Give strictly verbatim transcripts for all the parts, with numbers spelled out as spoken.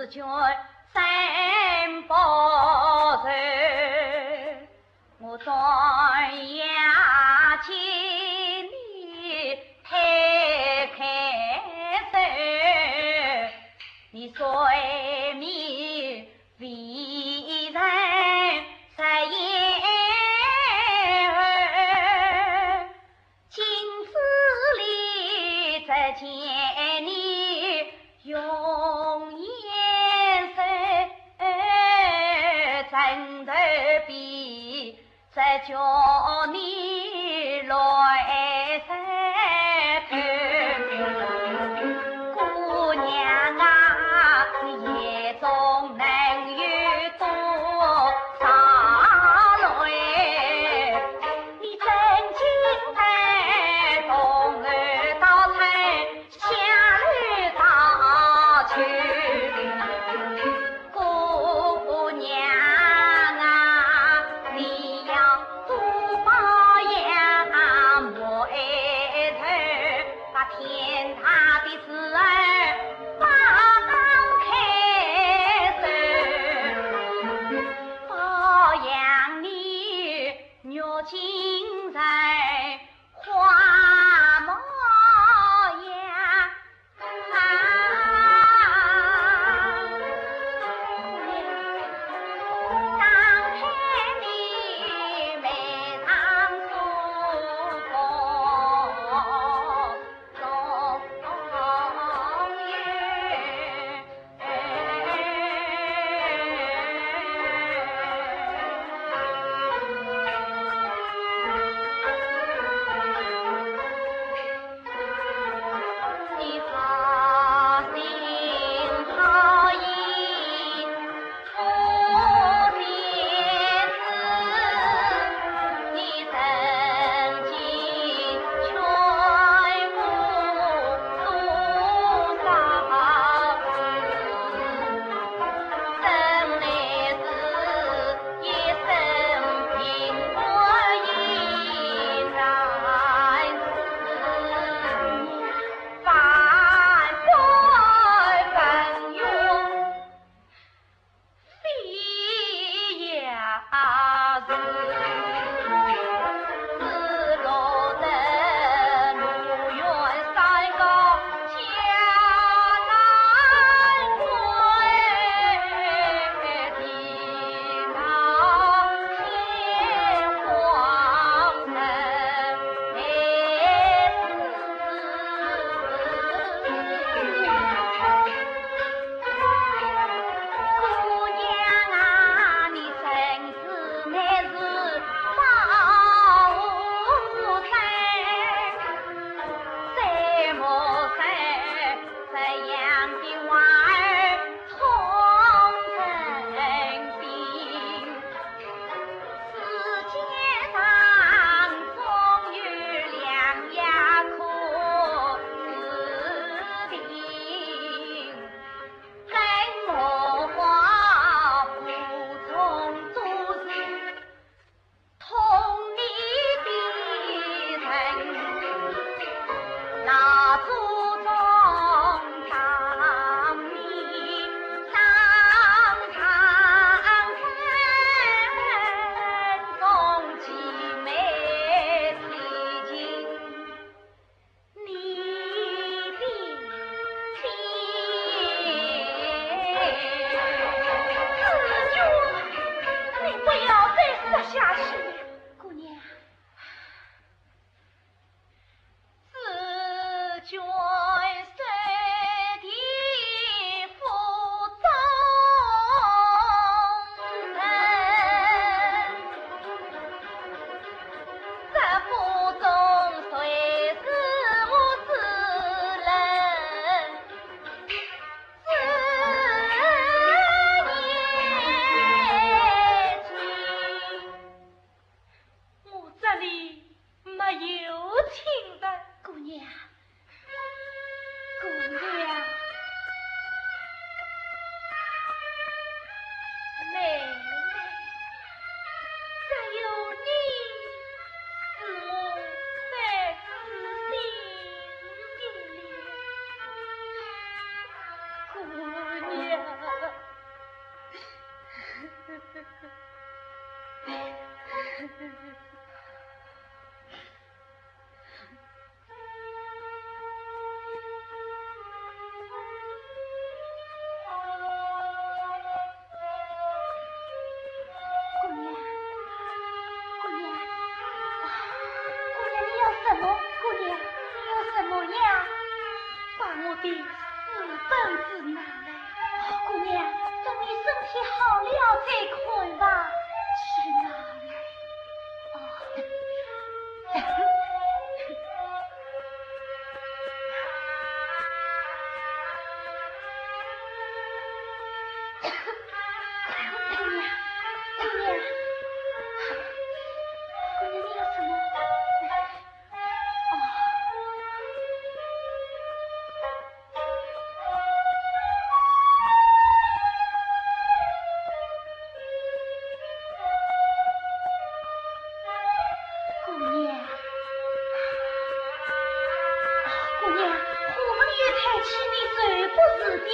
君三百岁，我转眼见你推开手，你睡眠未曾实现。镜子里只见你容颜瘦，枕头边只觉你来生疼。姑娘啊，眼中能有多少泪？ 你真经得东楼倒春，下楼倒秋。姑娘啊，你要多保养，莫回头，把天大的事儿放开手，保养你。 玉京城花模样。的四本子拿来。姑娘，等你身体好了再看吧。去拿来。哦，姑娘，姑娘，你要什么？ 姑娘，姑娘，我们有抬起你受不住的。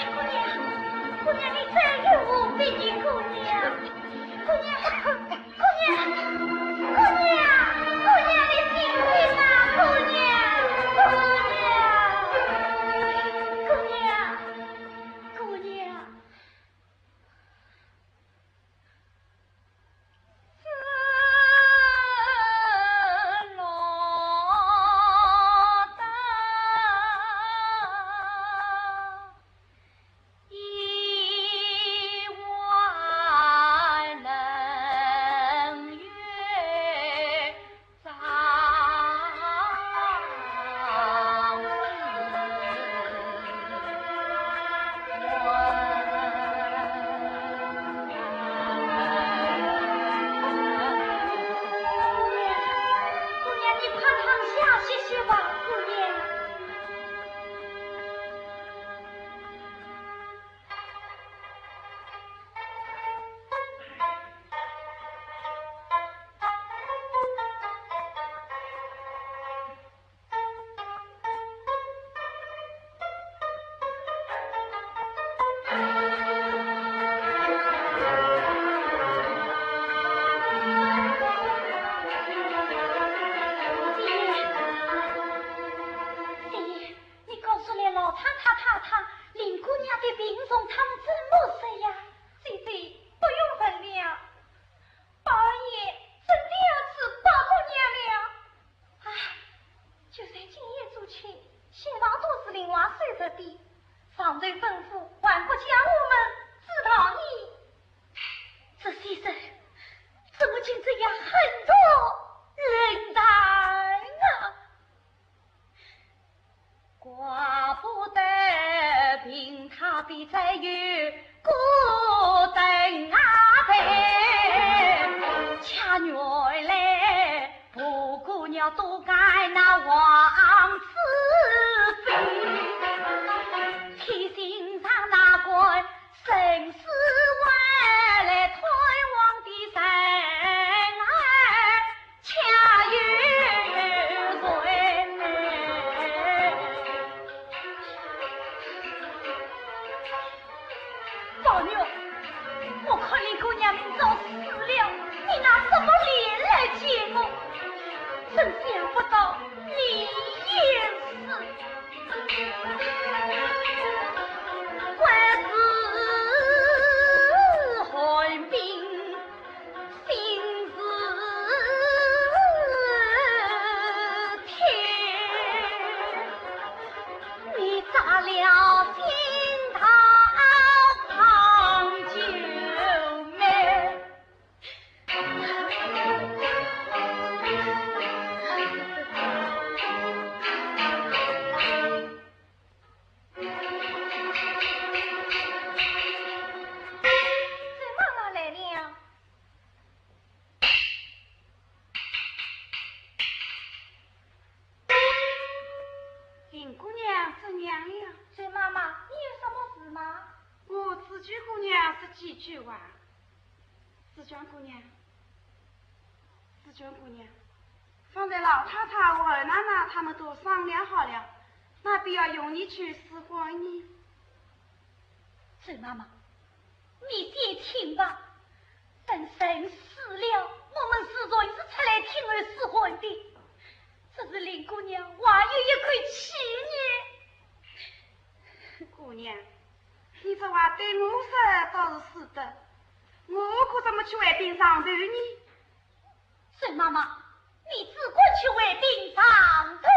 姑娘，姑娘，你真有福气，姑娘，姑娘，姑娘，姑娘，姑娘，你醒醒啊，姑娘，姑娘，姑娘，姑娘。姑娘，你快躺下歇歇吧，姑娘。你告诉了老太太、太太，林姑娘的病情，她们怎么说呀？姐姐，不用问了。 宝二爷真的要娶宝姑娘了。唉，就在今夜之前，新房都是林外收拾的，上头吩咐还不将我们知道呢。这些人怎么竟这样狠毒冷淡啊？ 怪不得病榻边再有孤灯啊灯，恰原来布姑娘多干那王子妃，天心上那官生死还来探望的人儿 恰有谁？宝玉，我看林姑娘明朝死了，你拿什么脸来见我？真想不到你也是。 官司寒冰，心似铁，你扎了心头好久没。 周妈妈来了。林姑娘怎样了？周妈妈，你有什么事吗？我只求姑娘说几句话。紫鹃姑娘， 紫鹃姑娘，方才老太太、二奶奶她们都商量好了，那便要容你去试婚呢。周妈妈，你放心吧，等人死了，我们自然是出来听候试婚的。只是林姑娘还有一口气对我说倒是是的，我可怎么去回禀上头呢？沈妈妈，你只管去回禀上头。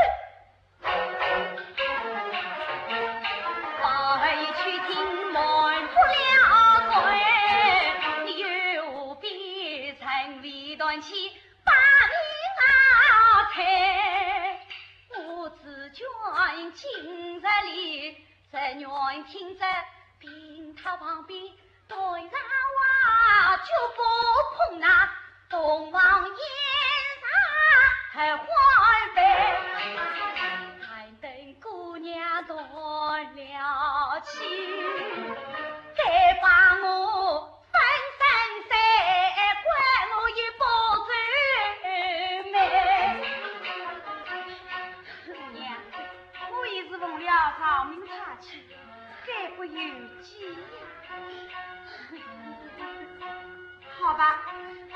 姑娘，我也是奉了朝命差去，该不由己呀。好吧，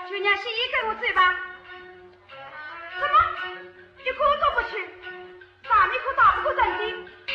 就让she跟我走吧。怎么，一个都不去？大门口打不过正经，去。